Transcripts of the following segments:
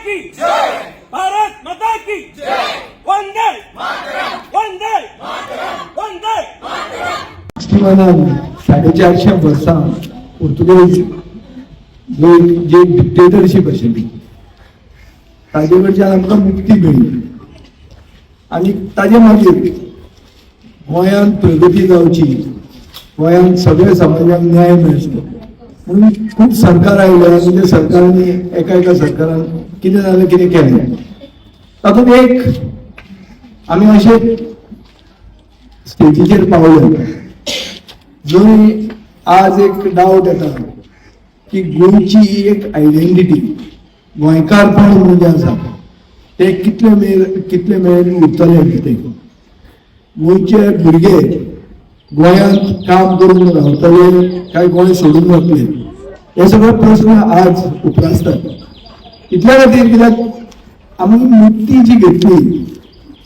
की जय! भारत माता की जय! वंदे वंदे वंदे. 61नान 450 वर्सां पुर्तुगेज जो जे डिक्टेटरशीप आशिल्ली, ताजे कडच्यान आमकां मुक्ती मेळ्ळी आनी ताजे मागीर गोंयांत प्रगती जावची, गोंयांत सगळ्या समाजाक न्याय मेळचो म्हणून खूब सरकार आयले आनी त्या सरकारांनी, एका एका सरकारान कितें जालें, कितें केलें. तातूंत एक आमी अशे स्टेजीचेर पावले जंय आज एक डावट येता की गोंयची ही एक आयडेंटिटी, गोंयकारपण म्हणून जें आसा, तें कितले मेरेन उरतलें कितें? गोंयचे भुरगे गोंयांत काम करून रावतले काय गोंय सोडून वतले, हे सगळे प्रस्न आज उप्रासतात. इतल्या खातीर, कित्याक आमी मुक्ती जी घेतली,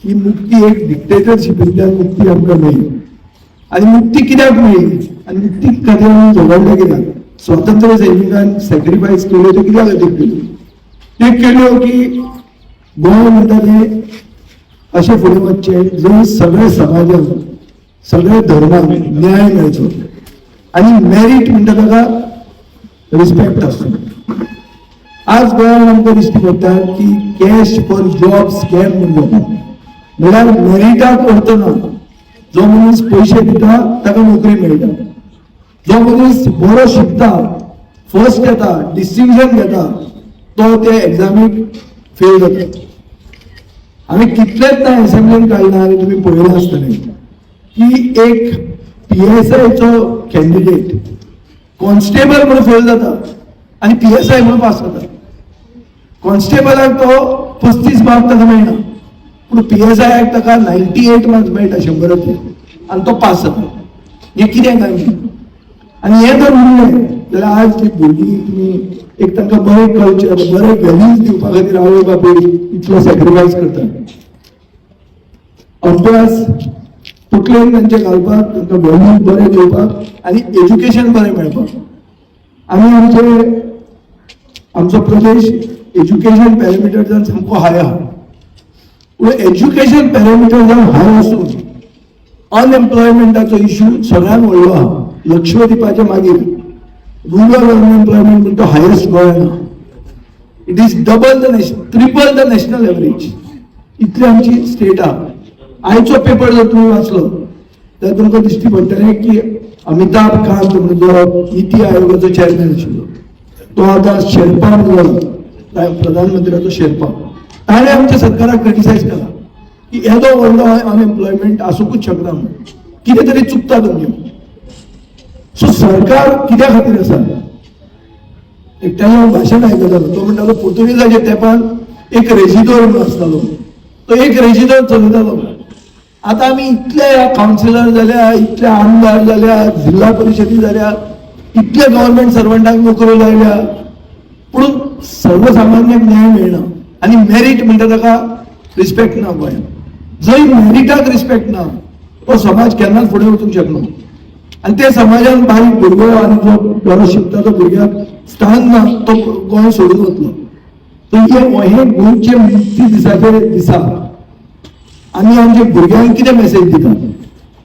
ही मुक्ती एक डिक्टेटरशिपींतल्यान मुक्ती आमकां मेळ्ळी. आनी मुक्ती कित्याक मेळ्ळी आनी मुक्ती खातीर आमी झगडले कित्याक? स्वातंत्र्य सैनिकान सॅक्रिफायस केल्यो त्यो कित्या खातीर केल्यो? त्यो केल्यो की गोंय म्हणटा तें अशें फुडें वचचें जंय सगळे समाजाक, सगळे धर्माक न्याय मेळचो आनी मेरीट म्हणटा ताका रिस्पेक्ट आसचो. आज गोंयांत आमकां दिश्टी पडटा की कॅश फॉर जॉब स्कॅम म्हूण जाता. म्हणल्यार मेरिटाक अर्थ ना. जो मनीस पयशे दिता ताका नोकरी मेळटा. जो मनीस बरो शिकता, फर्स्ट येता, डिस्टिंक्शन घेता, तो ते एग्जामीक फेल जाता. आमी कितलेच ना एसेंब्लीन काडला आनी तुमी पळयलां आसतलें की एक पीएसआयचो कॅन्डिडेट कॉन्स्टेबल म्हणून फेल जाता आनी पीएसआय म्हणून पास जाता. कॉन्स्टेबलाक तो 35 मार्क ताका मेळना, पूण पीएसआयाक ताका 98 मार्क्स मेळटा 100चे आनी तो पास जाता. हें कितें काय म्हणून? आनी हें जर उरलें जाल्यार आज ती भुरगीं, तुमी एक तांकां बरें कल्चर, बरे व्हॅल्यूज दिवपा खातीर आवय बापूय इतलो सॅक्रिफायस करता. अभ्यास तकलेन तांचे घालपाक, तांकां व्हॅल्यूज बरे दिवपाक आनी एज्युकेशन बरें मेळपाक. आमी आमचे आमचो प्रदेश एज्युकेशन पॅरामिटर्सान सामको हाय आहा, पूण एज्युकेशन पॅरामिटर्सान हाय आसून अनएम्प्लॉयमेंटाचो इश्यू सगळ्यात व्हडलो आहा. लक्षद्वीपाच्या मागीर रुरल अनएम्प्लॉयमेंट म्हणटा हायस्ट गोंयान. It is double the triple the national average. इतली आमची स्टेट आहा. आयचो पेपर जर तुमी वाचलो जाल्यार तुमकां दिश्टी पडटलें की अमिताभ कांत म्हणून जो निती आयोगाचो चेअरमॅन आशिल्लो, तो आतां शेर्पा म्हणून जाला, प्रधानमंत्र्याचो शेर्पा. ताणें आमच्या सरकाराक क्रिटिसायज केला की येदो व्हडलो अनएम्प्लॉयमेंट आसूंकूच शकना म्हणून, कितें तरी चुकता तुमचें. सो सरकार कित्या खातीर आसा? एकट्यान हांव भाशण आयकतालो, तो म्हणटालो, पुर्तुगेजाच्या तेंपान एक रेजिदोर म्हणून आसतालो, तो एक रेजिदोर चलयतालो. आतां आमी इतले कावन्सिलर जाल्या, इतले आमदार जाल्या, जिल्हा परिशदी जाल्या, इतले गव्हर्मेंट सर्वंटांक नोकऱ्यो लायल्या, पूण सर्वसामान्यांक न्याय मेळना आनी मेरीट म्हणटा ताका रिस्पेक्ट ना गोंयांत. जंय मेरिटाक रिस्पेक्ट ना, तो समाज केन्नाच फुडें वचूंक शकना. आनी ते समाजान बारीक भुरगो आनी जो बरो शिकता तो भुरग्याक स्थान ना, तो गोंय सोडून वतलो. तर हे गोंयचे मुक्ती दिसाचे दिसा आमी आमच्या भुरग्यांक कितें मेसेज दिता?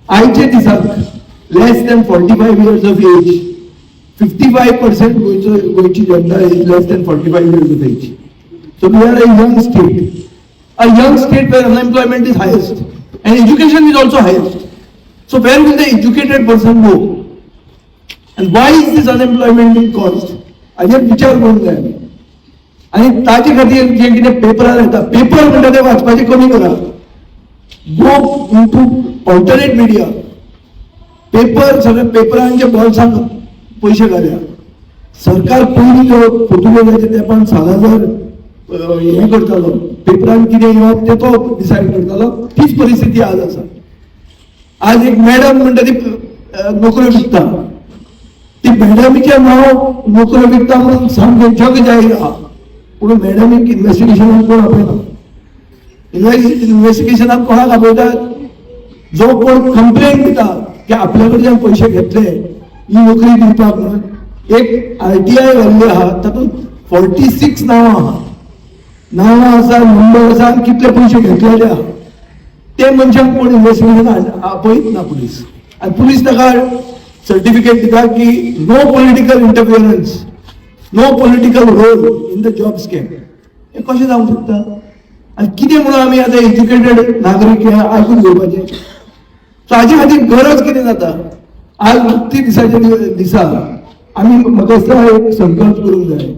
आयचे दिसाक less than 45 years of age, 55% गोंयची जनता is less than 45 years of age. So we are a young state, a young state where unemployment is highest and education is also highest. So where will the educated person go? And why is this unemployment being caused? हाजेर विचार करूंक जाय आमी. आनी ताजे खातीर जे कितें पेपरार येता, पेपर म्हणटा ते वाचपाचे कमी करा. Go into alternate media. Paper सगळे पेपरांच्या बोल्सांक पयशे घाल्या सरकार. पयलीं जो पुर्तुगेजाच्या तेंपान सालाजार हें करतालो, पेपरान कितें येवप तें तो डिसायड करतालो, तीच परिस्थिती आज आसा. आज एक मॅडम म्हणटा ती नोकऱ्यो विकता. ती मॅडमीचें नांव नोकऱ्यो विकता म्हणून सामकें जग जाहीर आहा, पूण मॅडमीक इन्वेस्टिगेशनाक कोण आपयना. इन्वेस्टिगेशनाक कोणाक आपयतात? जो कोण कंप्लेन दिता की आपल्या कडच्यान पयशे घेतले ही नोकरी दिवपाक म्हणून. एक आरटीआय घाल्ली आहा, तातूंत 46 नांवां आहा. नांवां आसा, नंबर आसा आनी कितले पयशे घेतलेले आहा. ते मनशांक कोण इन्वेस्टिगेशन आपयत ना पुलीस. आनी पुलीस ताका सर्टिफिकेट दिता की no political interference, no political role in the job scam. हें कशें जावंक शकता? आनी कितें म्हणून आमी आतां एज्युकेटेड नागरीक हे आयकून घेवपाचें? सो हाजे खातीर गरज कितें जाता, आज मुक्ती दिसाच्या दिसा आमी, म्हाका दिसता, एक संकल्प करूंक जाय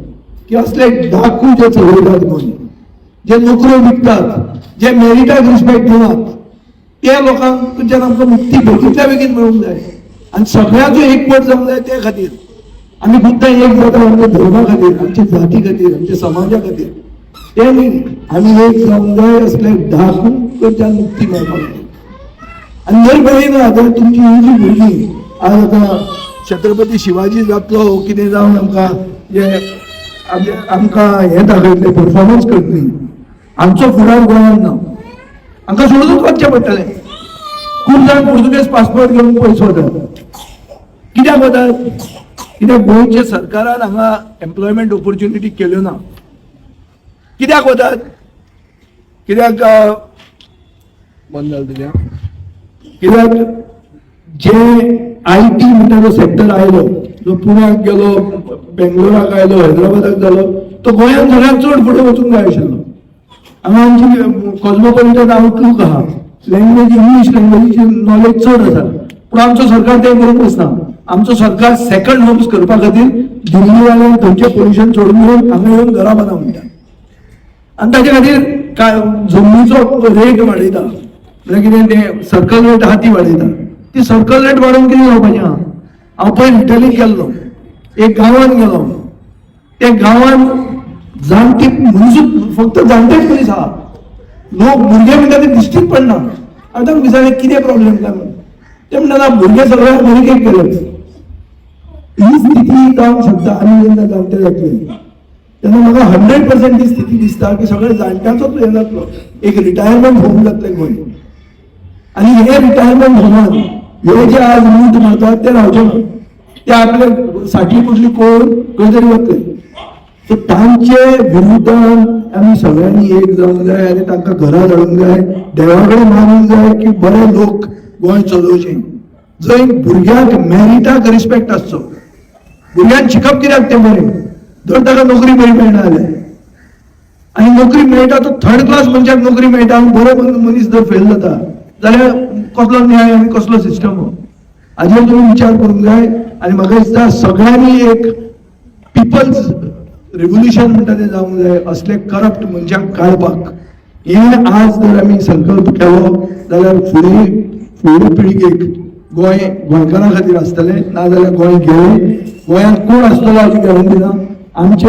की असले डाकू जे चलयतात गोंय, जे नोकऱ्यो विकतात, जे मेरिटाक रिस्पेक्ट दिनात, त्या लोकांक तुमच्यान आमकां मुक्ती बेगींतल्या बेगीन मेळूंक जाय आनी सगळ्यांचो एकवट जावंक जाय. ते खातीर आमी खुद्दां एक जाता आमच्या धर्मा खातीर, आमच्या जाती खातीर, आमच्या समाजा खातीर. ते न्ही, आमी एक जावंक जाय असले डाकू कडच्यान मुक्ती मेळपाक जाय. आनी जर मेळ्ळी ना जाल्यार तुमची ही जी भुरगीं आज आतां छत्रपती शिवाजी जातलो कितें जावन आमकां जे आमकां हें दाखयतले, परफॉर्मन्स करतली, आमचो फुडार गोंयांत ना. हांकां सोडूनच वचचें पडटलें. खूब जाण पुर्तुगेज पासपोर्ट घेवन पयस वतात. कित्याक वतात? कित्याक गोंयच्या सरकारान हांगा एम्प्लॉयमेंट ऑपॉर्च्युनिटी केल्यो ना. कित्याक वतात? कित्याक बंद जालें तुजें? कित्याक जे IT म्हणटा तो सेक्टर आयलो, जो पुण्याक गेलो, बेंगलोराक आयलो, हैदराबादाक जालो, तो गोंयांत सगळ्यात चड फुडें वचूंक जाय आशिल्लो. हांगा आमची कॉस्मोपॉलिटन आउटलूक आहा, लँग्वेज, इंग्लीश लँग्वेजीची नॉलेज चड आसा, पूण आमचो सरकार तें करूंक वचना. आमचो सरकार सेकंड होम्स करपा खातीर दिल्ली थंयचें पोल्युशन सोडून येवन हांगा येवन घरां बांदा म्हणटा आनी ताचे खातीर काय जमनीचो रेट वाडयता. म्हळ्यार कितें तें सर्कल रेट आहा ती वाडयता. ती सर्कल रेट वाडोवन कितें जावपाचें आहा? हांव पयर इटलीक गेल्लो, एक गांवांत गेलो. त्या गांवांत जाणटी मनीसूच, फक्त जाणटेच मनीस आहा. लोक भुरगे म्हणटा ते दिश्टीच पडना. हांवें तांकां विचारलें, कितें प्रॉब्लेम काय म्हणून. ते म्हणटा, ना, भुरगे सगळे अमेरिकेक गेले. ही स्थिती जावंक शकता. आमी जेन्ना जाणटे जातले तेन्ना म्हाका 100% ती स्थिती दिसता की सगळे जाणट्यांचोच हें जातलो, एक रिटायरमेंट होम जातलें गोंय. आनी हे रिटायरमेंट होमान हे जे आज लूट मारतात ते रावचे ना. ते आपले साठी कुठली कोण खंय तरी वतले. सो तांचे विरुद्धान आमी सगळ्यांनी एक जावंक जाय आनी तांकां घरा धाडूंक जाय. देवा कडेन मागूंक जाय की बरे लोक गोंय चलोवचे, जंय भुरग्यांक मेरिटाक रिस्पेक्ट आसचो. भुरग्यांक शिकप कित्याक तें बरें, जर ताका नोकरी बरी मेळना जाल्यार. आनी नोकरी मेळटा तो थर्ड क्लास मनशाक नोकरी मेळटा आनी बरो मनीस जर फेल जाता जाल्यार कसलो न्याय आनी कसलो सिस्टम हो? हाजेर तुमी विचार करूंक जाय. आनी म्हाका दिसता सगळ्यांनी एक पिपल्स रिव्होल्युशन म्हणटा तें जावंक जाय असले करप्ट मनशांक काडपाक. हें आज जर आमी संकल्प केलो जाल्यार फुडें फुडले पिळगेक गोंय गोंयकारां खातीर आसतलें, नाजाल्यार गोंय गेलें. गोंयांत कोण आसतलो हाची गॅरंटी ना. आमचे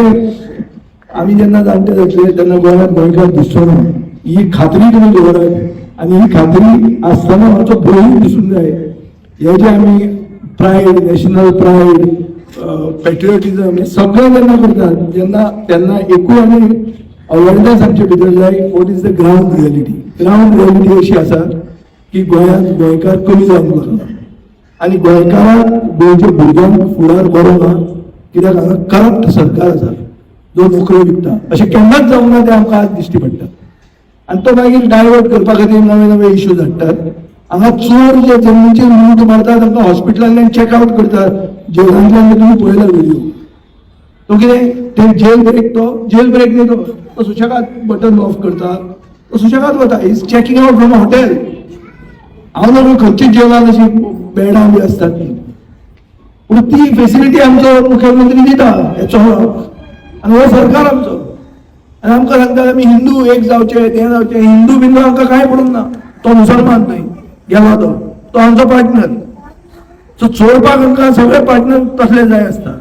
आमी जेन्ना जाणटे जातले तेन्ना गोंयांत गोंयकार दिसचो ना, ही खात्री तुमी दवरात. आनी ही खात्री आसतना आमचो भंय दिसूंक जाय. हे जे आमी प्रायड, नॅशनल प्रायड, पेट्रियोटिझम हे सगळें जेन्ना करतात जेन्ना, तेन्ना एकूय आमी अवेरनेस आमचे भितर जाय, what is the ground reality. Ground reality अशी आसा की गोंयांत गोंयकार कमी जावंक लागला आनी गोंयकारांक, गोंयच्या भुरग्यांक फुडार बरो ना, कित्याक हांगा करप्ट सरकार आसा जो नोकऱ्यो विकता. अशें केन्नाच जावंक ना, तें आमकां आज दिश्टी पडटा. आनी तो मागीर डायवर्ट करपा खातीर नवे नवे इश्यूज हाडटात. हांगा चोर जे जमनीचेर लूट मारतात तांकां हॉस्पिटलांतल्यान चॅकआउट करतात. जेलांतल्यान तुमी पळयला व्हिडिओ. तो कितें ते जेल ब्रेक, तो जेल ब्रेक न्ही, तो तो सुशेगाद बटन ऑफ करता, तो सुशेगाद वता. Is checking out from a hotel. हांव न्हू खंयच्या जेलान अशी बेडां बी आसतात ती, पूण ती फेसिलिटी आमचो मुख्यमंत्री दिता हे चोराक. आनी हो सरकार आमचो आनी आमकां सांगता आमी हिंदू एक जावचे, तें जावचे. हिंदू बिंदू आमकां कांय पडूंक ना. तो मुसलमान न्हय गेलो, तो तो आमचो पार्टनर. सो चोरपाक आमकां सगळे पार्टनर तसले जाय आसता.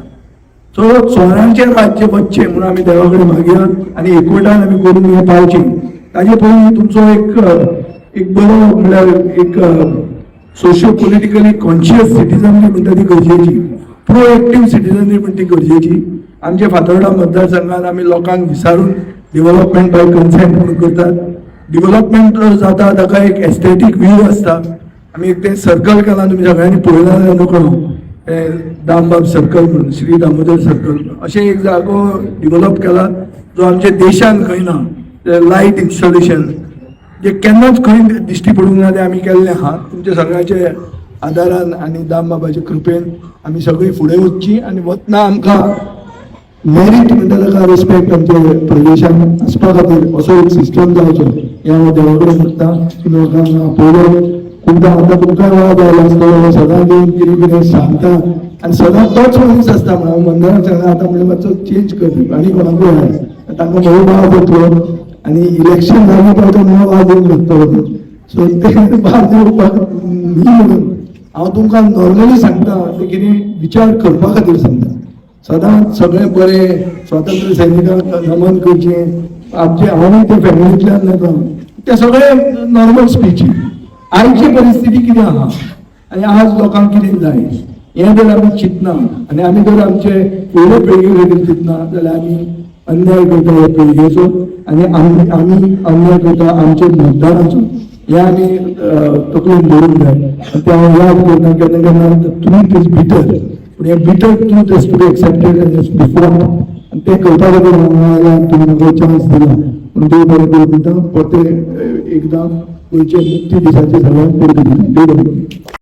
सो चोरांचें राज्य वचचें म्हणून आमी देवा कडेन मागया आनी एकवटान आमी करून हें पावचें. ताजे पयलीं तुमचो एक एक बरो, म्हणल्यार एक सोशियो पॉलिटिकली कॉन्शियस सिटीजनरी म्हणटा ती गरजेची, प्रोएक्टीव सिटीजनरी म्हणटा ती गरजेची. आमच्या फातोर्डा मतदारसंघात आमी लोकांक विचारून डेव्हलपमेंट बाय कन्सेंट म्हणून करतात. डेव्हलपमेंट जाता, ताका एक एस्थेटीक व्यू आसता. आमी एक तें सर्कल केलां, तुमी सगळ्यांनी पळयलां जाल्यार नकळो, दामबाब सर्कल म्हणून, श्री दामोदर सर्कल अशें एक जागो डिव्हलप केला जो आमच्या देशान खंय ना. लायट इन्स्टॉलेशन जे केन्नाच खंय दिश्टी पडूंक ना तें आमी केल्लें आहा तुमच्या सगळ्याचे आदारान आनी दामबाबाचे कृपेन. आमी सगळीं फुडें वचची आनी वतना आमकां मेरीट म्हणटा ताका रिस्पेक्ट आमच्या प्रदेशान आसपा खातीर असो एक सिस्टम जावचो हें हांव देवा कडेन मागता. तुमी म्हाका हांगा आपयलो. खुबदां आतां तुमकां वाद आयलो आसतलो, सदांच येवन कितें कितें सांगता आनी सदांच तोच मनीस आसता म्हणून हांव मंदाराक सांगला, आतां म्हणलें मातसो चेंज कर, आनी कोणाकूय हाड. तांकां म्हजो वाद येतलो आनी इलेक्शन जालें काय म्हजो वाद येवंक लागतलो. सो ते वाद येवपाक न्ही म्हणून हांव तुमकां नॉर्मली सांगता, ते कितें विचार करपा खातीर सांगता. सदांच सगळें बरें, स्वातंत्र्य सैनिकांक नमन करचें, आमचे हांवूय ते फॅमिलींतल्यान येता, ते सगळे नॉर्मल स्पीची. आयची परिस्थिती कितें आहा आनी आज लोकांक कितें जाय हें जर आमी चिंतना आनी आमी जर आमचे फुडले पिळगे खातीर चिंतना जाल्यार आमी अन्याय करता ह्या पिळगेचो आनी आमी अन्याय करता आमचे मतदाराचो. हें आमी तकलेन दवरूंक जाय आनी तें हांव याद करता केन्ना केन्ना. Truth is bitter, पूण हें bitter truth has to be accepted and has to be fought. आनी तें करपा खातीर हांव हांगा आयला आनी तुमी म्हाका चान्स दिला म्हणून देव बरें करूं म्हणटा. परतें एकदां गोंयचे मुक्ती दिसाचे सगळ्यांक परबीं दिता. देव बरें करूं.